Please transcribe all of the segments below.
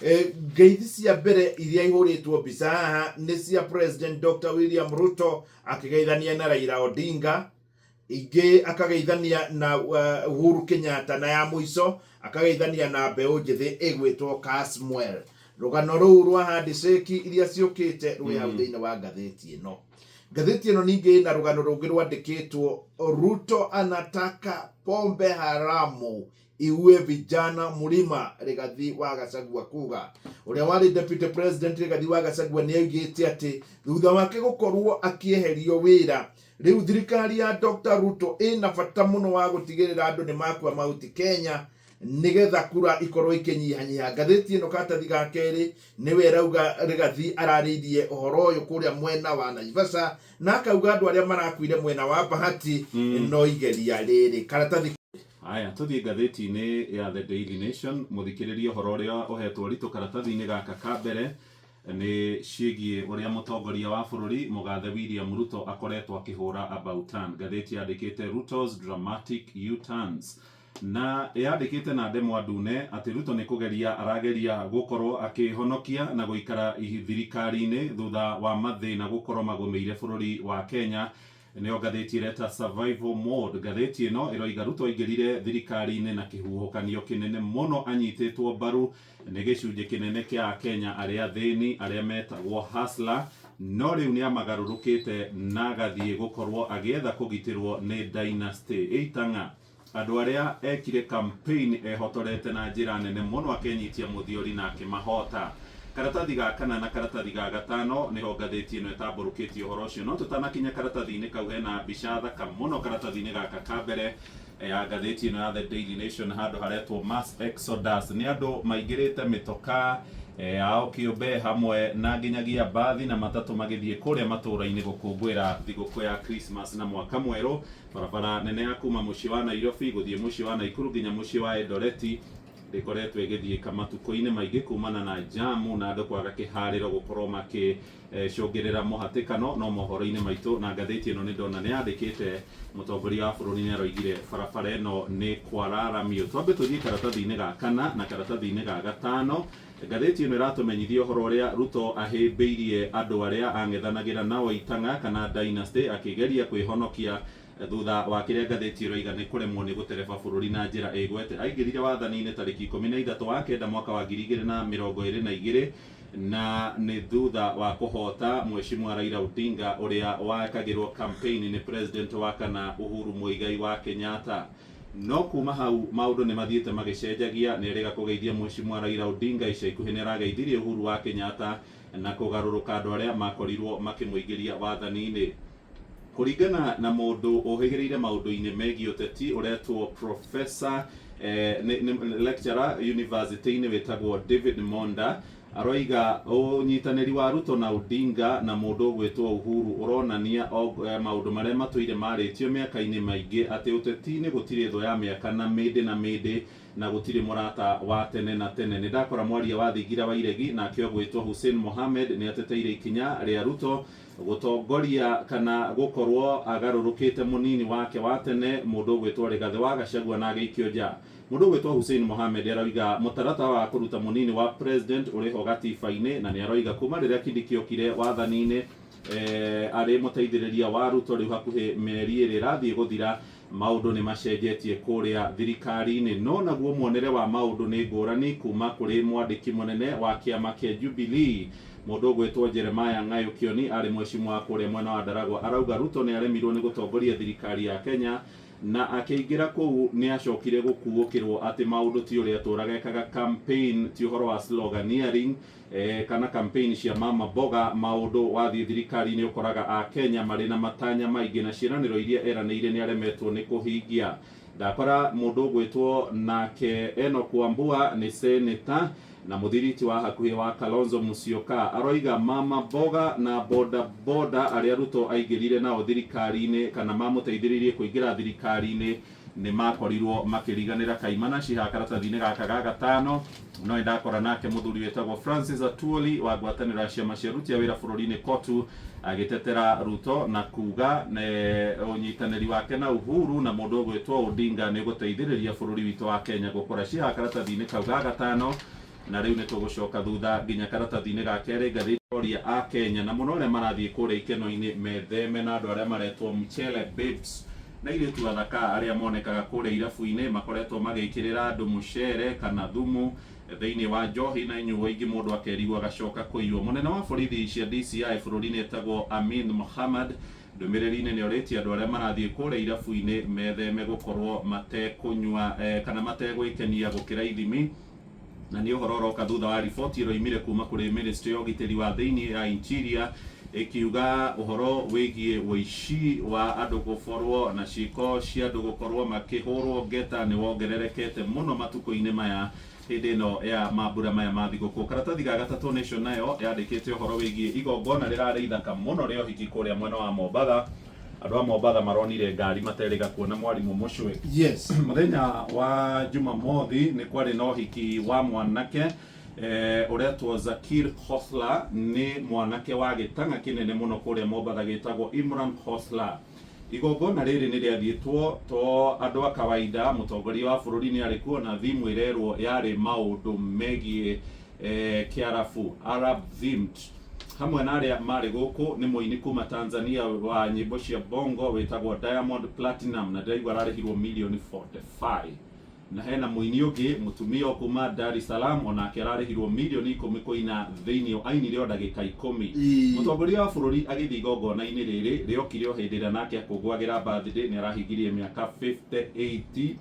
Ngeithi cia mbere iria ihũrĩtwo mbica haha nĩ cia President Dr. William Ruto akĩgeithania na Raila Odinga, ingĩ akageithania na Uhuru Kenyatta, na ya mũico akageithania na mbeũ njĩthĩ ĩgwĩtwo Kasmuel. Rũgano rũu rwa handshake iria ciũkĩte rwĩ hau thĩinĩ wa ngathĩti ĩno. Ngathĩti ĩno ningĩ ĩna rũgano rũngĩ rwandĩkĩtwo Ruto anataka pombe haramu iue vijana mlima Rigathi wa Gachagua kuga. Ũrĩa warĩ Deputy President Rigathi wa Gachagua nĩ oigĩte atĩ thutha wake gũkorwo akĩeherio wĩra, rĩu thirikari ya Dr Ruto ĩna bata mũno wa gũtigĩrĩra andũ nĩ makua Mount Kenya nĩgetha kura ikorwo ikĩnyihanyiha. Ngathĩti ĩno karatathi ga kerĩ nĩwe ĩrauga Rigathi ararĩirie ũhoro ũyũ kũrĩa mwena wa Naivasha na akauga andũ arĩa marakuire mwena wa Bahati no igeria rĩrĩ. Karatathi. Haya, tũthiĩ ngathĩti-inĩ ya The Daily Nation, mũthikĩrĩrie ũhoro ũrĩa ũhetwo ũritũ karatathi-inĩ gaka ka mbere nĩ ciĩgiĩ ũrĩa mũtongoria wa bũrũri mũgathe William Ruto akoretwo akĩhũra about turn. Ngathĩti yandĩkĩte Ruto's dramatic U-turns na yandĩkĩte na ndemwa ndune atĩ Ruto nĩ kũgeria arageria gũkorwo akĩhonokia na gũikara thirikari-inĩ thutha wa mathĩna gũkorwo magũmĩire bũrũri wa Kenya. Nĩyo ngathĩti ĩreta Survival Mode. Ngathĩti ĩno ĩroiga Ruto aingĩrire thirikari-inĩ na kĩhuhũkanio kĩnene mũno anyitĩtwo mbaru nĩ gĩcunjĩ kĩnene kĩa Akenya arĩa athĩni arĩa metagwo hustler, no rĩu nĩamagarũrũkĩte na agathiĩ gũkorwo agĩetha kũgitĩrwo nĩ dynasty ĩitang'a. Andũ arĩa ekire campaign ehotorete na njĩra nene mũno akenyitia mũthiori na akĩmahota. Karatathi ga kana na karatathi ga gatano nĩho ngathĩti ĩno ĩtambũrũkĩtie ũhoro ũcio. No tũtanakinya karatathi-inĩ kau hena mbica thaka mũno karatathi-inĩ gaka ka mbere ya ngathĩti ĩno ya The Daily Nation handũ haretwo Mass Exodus. Nĩ andũ maingĩrĩte mĩtokaa yao kĩũmbe hamwe na nginyagia mbathi na matatũ magĩthiĩ kũrĩa matũũra-inĩ gũkũngũĩra thigũkũ ya Christmas na mwaka mwerũ. Barabara nene ya kuma mũciĩ wa Nairobi gũthiĩ mũciĩ wa Naikuru nginya mũciĩ wa Eldoreti ndĩkoretwo ĩgĩthiĩka matukũ-inĩ maingĩ kumana na jamu na andũ kwaga kĩharĩro gũkorwo makĩcũngĩrĩra mũhatĩkano. No mohoro-inĩ maitũ na ngathĩti ĩno nĩ ndona nĩ yandĩkĩte mũtongoria wa bũrũri nĩ aroigire barabara ĩno nĩ kwararamio. Twambe tũthiĩ karatathi-inĩ ga kana na karatathi-inĩ ga gatano. Ngathĩti ĩno ĩratũmenyithia ũhoro ũrĩa Ruto ahĩmbĩirie andũ arĩa ang'ethanagĩra nao itang'a kana dynasty akĩgeria kwĩhonokia thutha wa kĩrĩa ngathĩti ĩroiga nĩ kũremwo nĩ gũtereba bũrũri na njĩra ĩgwete. Aingĩrire wathani-inĩ tarĩki 13 wa kenda mwaka wa 2022 na nĩ thutha wa kũhota mweshimwa Raila Odinga ũrĩa wekagĩrwo campaign nĩ president wa kana Uhuru Muigai wa Kenyatta. No kuuma hau maũndũ nĩ mathiĩte magĩcenjagia, nĩ erĩga kũgeithia Mheshimiwa Raila Odinga ica ikuhĩ nĩ arageithirie Uhuru wa Kenyatta na kũgarũrũka andũ arĩa makorirwo makĩmũingĩria wathani-inĩ. Kũringana na mũndũ ũhĩgĩrĩire maũndũ-inĩ megiĩ ũteti ũretwo Professor, nĩ lecturer university-inĩ wĩtagwo David Monda, Aroiga ũnyitanĩri wa Ruto na Odinga na mũndũ ũgwĩtwo Uhuru ũronania maũndũ marĩa matũire marĩtio mĩaka-inĩ maingĩ atĩ ũteti-inĩ gũtirĩ thũ ya mĩaka na mĩndĩ na mĩndĩ na gũtirĩ mũrata wa tene na tene. Nĩndakora mwaria wa thingira wa iregi nake ũgwĩtwo Hussein Mohamed nĩateteire ikinya rĩa Ruto gũtongoria kana gũkorwo agarũrũkĩte mũnini wake wa tene mũndũ ũgwĩtwo Rigathĩ wa Gachagua na agĩikio nja. Mũndũ ũgwĩtwo Hussein Mohamed aroiga mũtaratara wa kũruta mũnini wa president ũrĩ ho gatiba-inĩ na nĩaroiga kuma rĩrĩa Kindiki okire wathani-inĩ arĩ mũteithĩrĩria wa Ruto rĩu hakuhĩ mĩeri ĩrĩ ĩrathiĩ gũthira maũndũ nĩmacenjetie kũrĩa thirikari-inĩ. No naguo muonere wa maũndũ nĩ ngũrani kuma kũrĩ mwandĩki mũnene wa kĩama kĩa Jubilee mũndũ ũgwĩtwo Jeremiah Ng'ayũ Kĩoni arĩ mweshimwa wa kũrĩa mwena wa Ndaragwa arauga Ruto nĩaremirwo nĩ gũtongoria thirikari ya Kenya Na akĩingĩra kũu nĩacokire gũkuũkĩrwo atĩ maũndũ ti ũrĩa atũraga ekaga campaign, ti ũhoro wa sloganeering kana campaign cia mama mboga, maũndũ wathiĩ thirikari-inĩ ũkoraga a Kenya marĩ na matanya maingĩ na ciĩranĩro iria eranĩire nĩaremetwo nĩ kũhingia. Ndakora mũndũ ũgwĩtwo nake Enock Wambua nĩ senator na mũthiriti wa hakuhĩ wa Kalonzo Musyoka aroiga mama mboga na boda boda arĩa Ruto aingĩrire nao thirikari-inĩ kana mamũteithĩrĩirie kũingĩra thirikari-inĩ nĩ makorirwo makĩriganĩra kaimana ciha karatathi-inĩ gaka ga gatano. No nĩndakora nake mũthuri wĩtagwo Francis Atwoli wa ngwatanĩro ya ciama cia aruti a wĩra bũrũri-inĩ COTU agĩtetera Ruto na kuga ũnyitanĩri wake na Uhuru na mũndũ ũgwĩtwo Odinga nĩ ũgũteithĩrĩria bũrũri witũ wa Kenya gũkũra. Ciha karatathi-inĩ kau ga gatano. Na rĩu nĩ tũgũcoka thutha nginya karatathi-inĩ ga kerĩ ngathĩti oria a Kenya na mũno arĩa marathiĩ kũrĩa ikeno-inĩ metheme na andũ arĩa maretwo mchele babes na airĩtu athaka arĩa monekaga kũrĩa irabu-inĩ makoretwo magĩkĩrĩra andũ mũcere kana thumu thĩinĩ wa njohi na inyuo ingĩ mũndũ akerigwo agacoka kũiywo. Mũnene wa borithi cia DCI bũrũri-inĩ etagwo Amin Mohammad ndũmĩrĩri-inĩ nĩ orĩtie andũ arĩa marathiĩ kũrĩa irabu-inĩ metheme gũkorwo matekũnyua kana mategwĩkenia gũkĩra ithimi na nĩ ũhoro ũroka thutha wa riboti ĩroimire kuma kũrĩ ministry ya ũgitĩri wa thĩinĩ ya Interior ĩkiuga ũhoro wĩgiĩ ũici wa andũ gũborwo na ciĩko cia andũ gũkorwo makĩhũrwo ngeta nĩ wongererekete mũno matukũ-inĩ maya hĩndĩ ĩno ya mambura maya ma thigũkũ. Karatathi ga gatatũ Nation nayo yandĩkĩte ũhoro wĩgiĩ igongona rĩrarĩ ithaka mũno rĩa ũhiki kũrĩa mwena wa Mombatha. Andũ a Mombatha maronire ngari materĩga kuona mwarimũ mũcwe. Yes. Mũthenya wa Jumamothi nĩ kwarĩ na ũhiki wa mwanake ũretwo Zakir Khosla, nĩ mwanake wa gĩtang'a kĩnene mũno kũrĩa Mombatha gĩtagwo Imran Khosla. Igongona rĩrĩ nĩ rĩathiĩtwo to andũ a kawaida, mũtongoria wa bũrũri nĩ arĩ kuo na thimu ĩrerwo yarĩ maũndũ megiĩ kĩarabu, Arab themed. Hamwe na arĩa marĩ gũkũ nĩ mũini kuma Tanzania wa nyĩmbo cia bongo wĩtagwo Diamond Platinum na ndĩraigua ararĩhirwo mirioni 45 na hena mũini ũngĩ mũtumia o kuma Dar es Salaam onake ararĩhirwo mirioni 10 kũina thĩinĩ ainire o ndagĩka 10. Mũtongoria wa bũrũri agĩthiĩ igongona-inĩ rĩrĩ rĩokire o hĩndĩ ĩrĩa nake akũngũagĩra birthday nĩ arahingirie mĩaka 58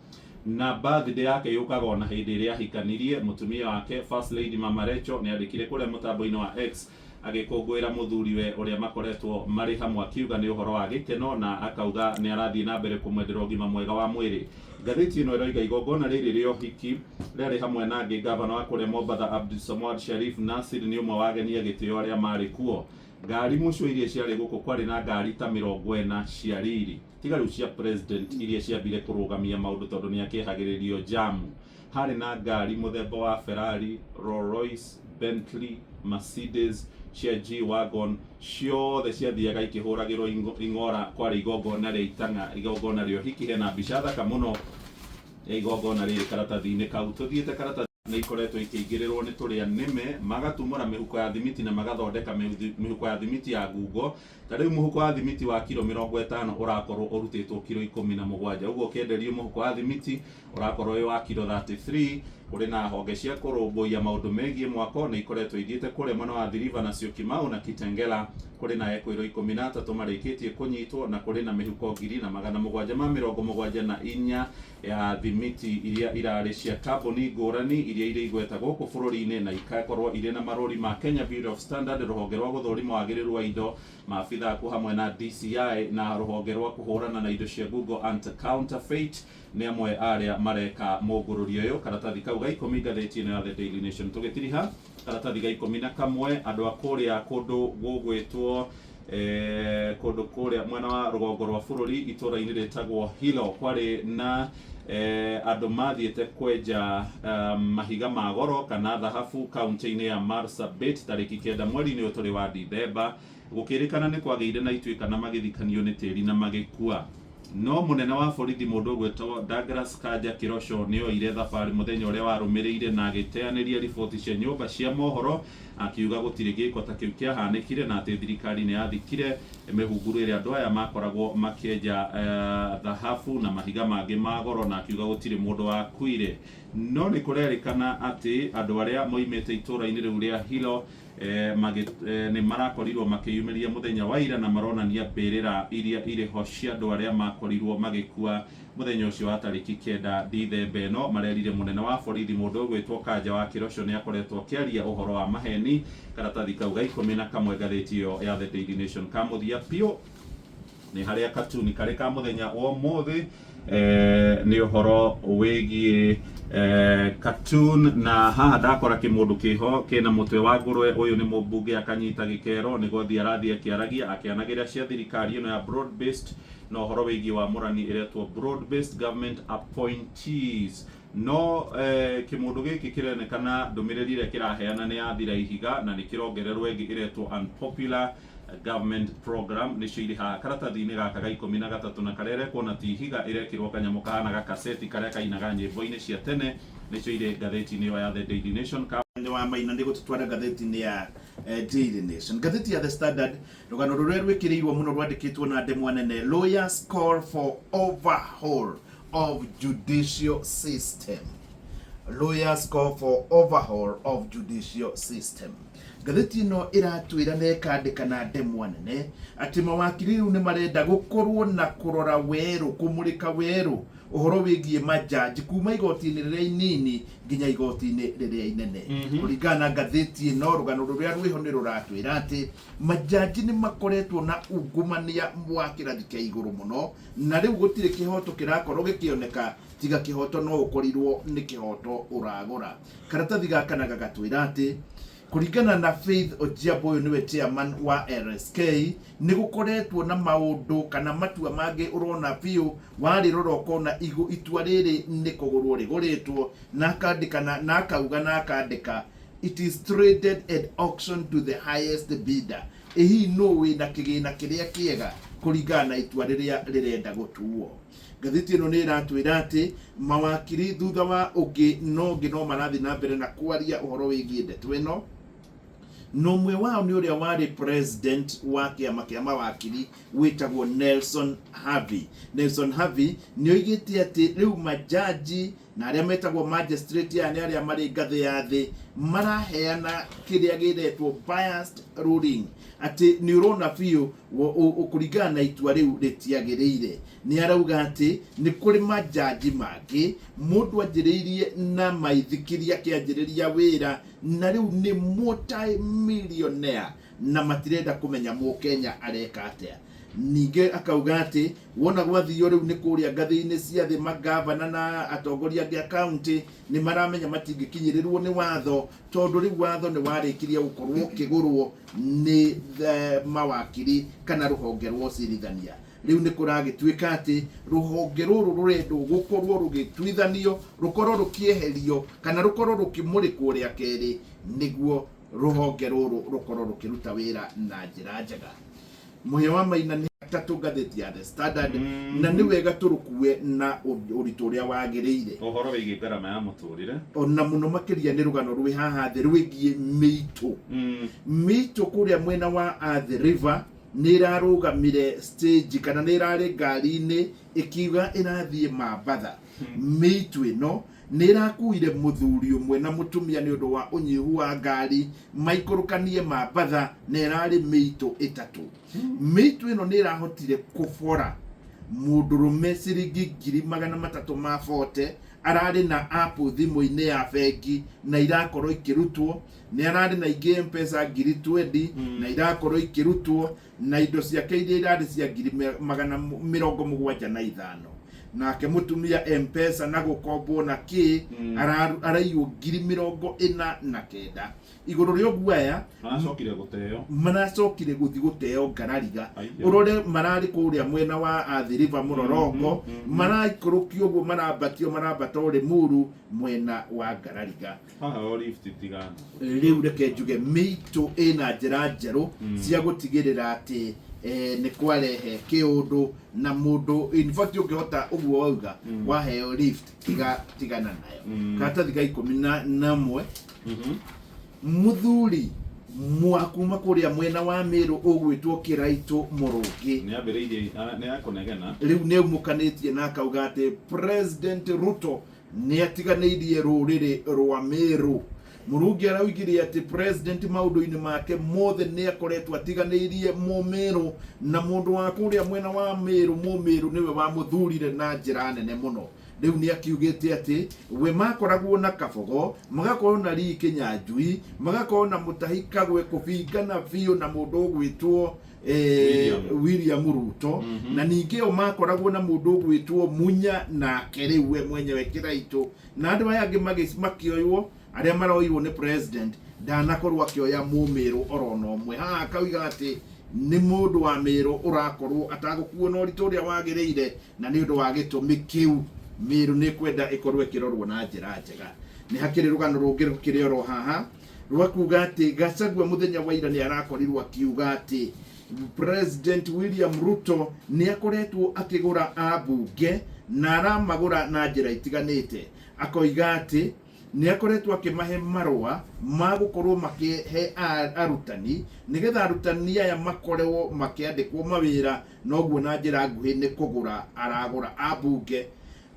na birthday yake yũkaga ona hĩndĩ ĩrĩa ahikanirie mũtumia wake First Lady Mama Rachel nĩ andĩkire kũrĩa mũtambo-inĩ wa X agĩkũngũĩra mũthuriwe ũrĩa makoretwo marĩ hamwe akiuga nĩ ũhoro wa gĩkeno na akauga nĩ arathiĩ na mbere kũmwendera ũgima mwega wa mwĩrĩ. Ngathĩti ĩno ĩroiga igongona rĩrĩ rĩa ũhiki rĩarĩ hamwe na angĩ gavana wa kũrĩa Mombatha Abdulswamad Sharif Nasir nĩ ũmwe wa ageni a gĩtĩo arĩa marĩ kuo. Ngari mũcwe iria ciarĩ gũkũ kwarĩ na ngari ta 40 cia riri tiga rĩu cia president iria ciambire kũrũgamia maũndũ tondũ nĩ akĩehagĩrĩrio jamu. Harĩ na ngari mũthemba wa Ferrari, Rolls Royce, Bentley, Mercedes cia G-Wagon ciothe ciathiaga ikĩhũragĩrwo ing'ora kwarĩ igongona rĩa itang'a igongona rĩa ũhiki. Hena mbica thaka mũno ya igongona rĩrĩ karatathi-inĩ kau. Tũthiĩte karatathi nĩ ikoretwo ikĩingĩrĩrwo nĩ tũrĩa nĩme magatumũra mĩhuko ya thimiti na magathondeka mĩhuko ya thimiti ya ngungo. Ta rĩu mũhuko wa thimiti wa kiro 50 ũrakorwo ũrutĩtwo kiro 17, ũguo ũkĩenderio mũhuko wa thimiti ũrakorwo wĩ wa kiro 33. Kũrĩ na honge cia kũrũmbũiya maũndũ megiĩ mwako nĩ ikoretwo ithiĩte kũrĩa mwena wa Athi River na Syokimau na Kitengela. Kũrĩ na ekũĩrwo 13 marĩkĩtie kũnyitwo na kũrĩ na mĩhuko 1774 ya thimiti iria irarĩ cia kambuni ngũrani iria irĩ igweta gũkũ bũrũri-inĩ na ikakorwo irĩ na marũri ma Kenya Bureau of Standard, rũhonge rwa gũthũrima wagĩrĩru wa indo, maabitha aku hamwe na DCI na rũhonge rwa kũhũrana na indo cia ngungo anti counterfeit nĩ amwe arĩa mareka mũngũrũrio ũyũ. Karatathi kau ga 10 ngathĩti ĩno ya The Daily Nation. Tũgĩtiriha karatathi ga 11 andũ a kũrĩa kũndũ gũgwĩtwo kũndũ kũrĩa mwena wa rũgongo rwa bũrũri itũra-inĩ rĩtagwo Hilo kwarĩ na andũ mathiĩte kwenja mahiga ma goro kana thahabu kaunti-inĩ ya Marsabit tarĩki 9 mweri-inĩ ũyũ tũrĩ wa Dithemba. Gũkĩrĩkana nĩ kwagĩire na ituĩka na magĩthikanio nĩ tĩri na magĩkua. No mũnene wa borithi mũndũ ũgwĩtwo Douglas Kanja Kĩroco nĩ oire thabarĩ mũthenya ũrĩa warũmĩrĩire na agĩteanĩria riboti cia nyũmba cia mohoro akiuga gũtirĩ gĩko ta kĩu kĩahanĩkire na atĩ thirikari nĩ yathikire mĩhunguru ĩrĩa andũ aya makoragwo makĩenja thahabu na mahiga mangĩ ma goro na akiuga gũtirĩ mũndũ wakuire. No nĩ kũrerĩkana atĩ andũ arĩa moimĩte itũra-inĩ rĩu rĩa Hilo nĩ marakorirwo makĩyumĩria mũthenya wa ira na maronania mbĩrĩra iria irĩ ho cia andũ arĩa makorirwo magĩkua mũthenya ũcio wa tarĩki 9 Dithemba ĩno. Marerire mũnene wa borithi mũndũ ũgwĩtwo Kanja wa Kĩroco nĩ akoretwo akĩaria ũhoro wa maheni. Karatathi kau ga 11 ngathĩti ĩyo ya The Daily Nation. Ka mũthia biũ nĩ harĩa katuni karĩ ka mũthenya wa ũmũthĩ nĩ ũhoro wĩgiĩ cartoon na haha ndakora kĩmũndũ kĩho kĩna mũtwe wa ngũrwe. Ũyũ nĩ mũmbunge akanyita gĩkero nĩ gũthiĩ arathiĩ akĩaragia akĩanagĩrĩra cia thirikari ĩno ya broad based na ũhoro wĩgiĩ wa mũrani ĩretwo broad based government appointees. No kĩmũndũ gĩkĩ kĩronekana ndũmĩrĩri ĩrĩa kĩraheana nĩ yathira ihiga na nĩ kĩrongererwo ĩngĩ ĩretwo unpopular government program nĩcio irĩ haha karatathi-inĩ gaka ga 13 na karĩa ĩrekwo ti ihiga ĩrekĩrwo kanyamũ kahana gakaseti karĩa kainaga nyĩmbo-inĩ cia tene nĩcio irĩ ngathĩti-inĩ ĩyo ya The Daily Nation. Mũnene wa Maina nĩ gũtũtwara ngathĩti-inĩ ya Daily Nation. Ngathĩti ya The Standard, rũgano rũrĩa rwĩkĩrĩirwo mũno rwandĩkĩtwo na ndemwa nene, lawyers call for overhaul of judicial system. Lawyers call for overhaul of judicial system. Ngathĩti ĩno ĩratwĩra na ĩkandĩka na ndemwa nene atĩ mawakiri rĩu nĩ marenda gũkorwo na kũrora werũ, kũmũrĩka werũ ũhoro wĩgiĩ majaji kuma igoti-inĩ rĩrĩa inini nginya igoti-inĩ rĩrĩa inene. Kũringana na ngathĩti ĩno, rũgano rũrĩa rwĩho nĩ rũratwĩra atĩ majaji nĩ makoretwo na ungumania wa kĩrathi kĩa igũrũ mũno, na rĩu gũtirĩ kĩhoto kĩrakorwo gĩkĩoneka tiga kĩhoto no ũkorirwo nĩ kĩhoto ũragũra. Karatathi gaka na gagatwĩra atĩ kũringana na Faith Ojiambo, ũyũ nĩwe chairman wa LSK, nĩ gũkoretwo na maũndũ kana matua mangĩ ũrona biũ warĩrora ũkona itua rĩrĩ nĩ kũgũrwo rĩgũrĩtwo, na akandĩka na akauga na akandĩka it is traded at auction to the highest bidder. Ĩ hihi nũ wĩna kĩgĩna kĩrĩa kĩega kũringana na itua rĩrĩa rĩrenda gũtuo? Ngathĩti ĩno nĩ ĩratwĩra atĩ mawakiri thutha wa ũngĩ no ũngĩ no marathiĩ na mbere na kwaria ũhoro wĩgiĩ ndeto ĩno, na ũmwe wao nĩ ũrĩa warĩ president wa kĩama kĩa mawakiri wĩtagwo Nelson Havi. Nelson Havi nĩ oigĩte atĩ rĩu majaji na arĩa metagwo magistrate aya nĩ arĩa marĩ ngathĩ ya thĩ maraheana kĩrĩa gĩretwo biased ruling, atĩ nĩ ũrona biũ kũringana na itua rĩu rĩtiagĩrĩire. Nĩ arauga atĩ nĩ kũrĩ majaji mangĩ mũndũ anjĩrĩirie na maithikiri akĩanjĩrĩria wĩra na rĩu nĩ multi-millionaire na matirenda kũmenya mũkenya areka atĩa. Ningĩ akauga atĩ wona gwathio rĩu nĩ kũrĩa ngathĩ-inĩ cia thĩ, magavana na atongoria angĩ a kaunti nĩ maramenya matingĩkinyĩrĩrwo nĩ watho, tondũ rĩu watho nĩ warĩkirie gũkorwo ũkĩgũrwo nĩ mawakiri kana rũhonge rwa ũcirithania. Rĩu nĩ kũragĩtuĩka atĩ rũhonge rũrũ rũrendwo gũkorwo rũgĩtuithanio, rũkorwo rũkĩeherio kana rũkorwo rũkĩmũrĩkwo rĩa kerĩ, nĩguo rũhonge rũrũ rũkorwo rũkĩruta wĩra na njĩra njega. Mũhĩa wa Maina nĩ hatatũ ngathĩti ya The Standard, na nĩ wega tũrũkue na ũritũ ũrĩa wagĩrĩire. Ũhoro wĩgiĩ ngarama ya mũtũrĩre. Ona mũno makĩria nĩ rũgano rwĩ haha thĩ rwĩgiĩ mĩitũ. Mĩitũ kũrĩa mwena wa Athi River nĩ ĩrarũgamire stage kana nĩ ĩrarĩ ngari-inĩ ĩkiuga ĩrathiĩ Mambatha. Mĩitũ ĩno nĩ ĩrakuire mũthuri ũmwe na mũtumia nĩ ũndũ wa ũnyihu wa ngari maikũrũkanie Mambatha, na ĩrarĩ mĩitũ ĩtatũ. Mĩitũ ĩno nĩ ĩrahotire kũbora mũndũrũme ciringi 340,000, ararĩ na app thimũ-inĩ ya bengi na irakorwo ikĩrutwo, nĩ ararĩ na ingĩ M-Pesa 20,000 na irakorwo ikĩrutwo, na indo ciake iria irarĩ cia 775,000. Nake mũtumia M-Pesa na gũkombwo na kĩ araiywo 49,000. Igũrũ rĩa ũguo aya maracokire gũteo, maracokire gũthiĩ gũteo ngarariga. Ũrore mararĩ kũrĩa mwena wa Athi River mũrorongo, maraikũrũkio ũguo, marambatio marambata Limuru mwena wa ngarariga. Haha o lift tigana. Rĩu reke njuge mĩitũ ĩna njĩra njerũ cia gũtigĩrĩra atĩ nĩ kwarehe kĩũndũ na mũndũ, in fact ũngĩhota ũguo wauga waheo lift tigana nayo. Karatathi ga 11, mũthuri mwa kuma kũrĩa mwena wa Meru ũgwĩtwo Kĩraitũ Mũrũngĩ nĩ ambĩrĩirie nĩ akũnegena. Rĩu nĩ aumũkanĩtie na akauga atĩ President Ruto nĩ atiganĩirie rũrĩrĩ rwa Meru. Mũrungi araugire atĩ president maũndũ-inĩ make mothe nĩ akoretwo atiganĩirie Mũmĩrũ, na mũndũ wa kũrĩa mwena wa Meru, Mũmĩrũ nĩwe wamũthurire na njĩra nene mũno. Rĩu nĩ akiugĩte atĩ we makoragwo na Kabogo, magakorwo na Lee Kinyanjui, magakorwo na Mutahi Kagwe kũbingana biũ na mũndũ ũgwĩtwo William. William Ruto, na ningĩ o makoragwo na mũndũ ũgwĩtwo Munya, nake rĩu we mwenyewe Kĩraitũ na andũ aya angĩ makĩoywo arĩa maroirwo nĩ president, ndanakorwo akĩoya Mũmĩrũ orona ũmwe. Haha akauga atĩ nĩ mũndũ wa Mĩrũ ũrakorwo atagũkuo na ũritũ ũrĩa wagĩrĩire, na nĩ ũndũ wa gĩtũmi kĩu Mĩrũ nĩ kwenda ĩkorwo ĩkĩrorwo na njĩra njega. Nĩ hakĩrĩ rũgano rũngĩ rũkĩrĩ oro haha rwa kuga atĩ Gachagua mũthenya wa ira nĩ arakorirwo akiuga atĩ President William Ruto nĩ akoretwo akĩgũra ambunge na aramagũra na njĩra itiganĩte. Akoiga atĩ Nĩ akoretwo akĩmahe marũa ma gũkorwo makĩhe arutani, nĩgetha arutani aya makorwo makĩandĩkwo mawĩra. Noguo na njĩra nguhĩ nĩ kũgũra aragũra ambunge.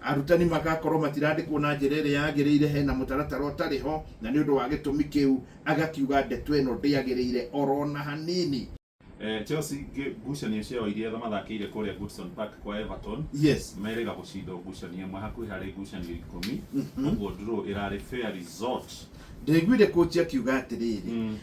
Arutani magakorwo matirandĩkwo na njĩra ĩrĩa yagĩrĩire, hena mũtaratara ũtarĩ ho, na nĩ ũndũ wa gĩtũmi kĩu agakiuga ndeto ĩno ndĩagĩrĩire orona hanini. Chelsea ngucanio ciao iria mathakĩire kũrĩa Goodison Park kwa Everton, merĩga gũcindwo ngucanio ĩmwe hakuhĩ harĩ ngucanio 10. Ũguo draw ĩrarĩ fair result. Ndĩiguire coach akiuga atĩrĩrĩ,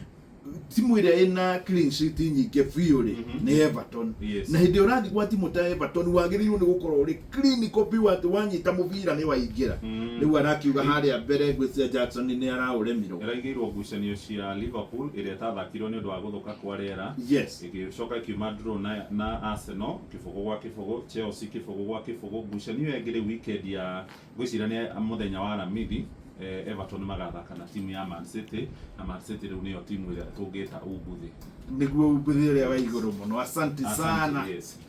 timu ĩrĩa ĩna clean sheet nyingĩ biũ rĩ, nĩ Everton. Na hĩndĩ ĩrĩa ũrathiĩ gwa timu ta Everton, wagĩrĩirwo nĩ gũkorwo ũrĩ clinical biũ, atĩ wanyita mũbira nĩ waingĩra. Rĩu arakiuga harĩa mbere ngwĩciria Jackson nĩ araũremirwo. Ĩraigĩirwo ngucanio cia Liverpool ĩrĩa ĩtathakirwo nĩ ũndũ wa gũthũka kwa rĩera, ĩgĩcoka ĩkiuma draw na Arsenal 0-0, Chelsea 0-0. Ngucanio ĩyo ĩngĩ rĩu weekend ya ngwĩciria nĩ mũthenya wa Aramithi, Everton magathaka na timu ya Man City, na Man City rĩu nĩyo timu ĩrĩa tũngĩta umbuthĩ. Nĩguo umbuthĩ ũrĩa wa igũrũ mũno. Asante sana. Yes.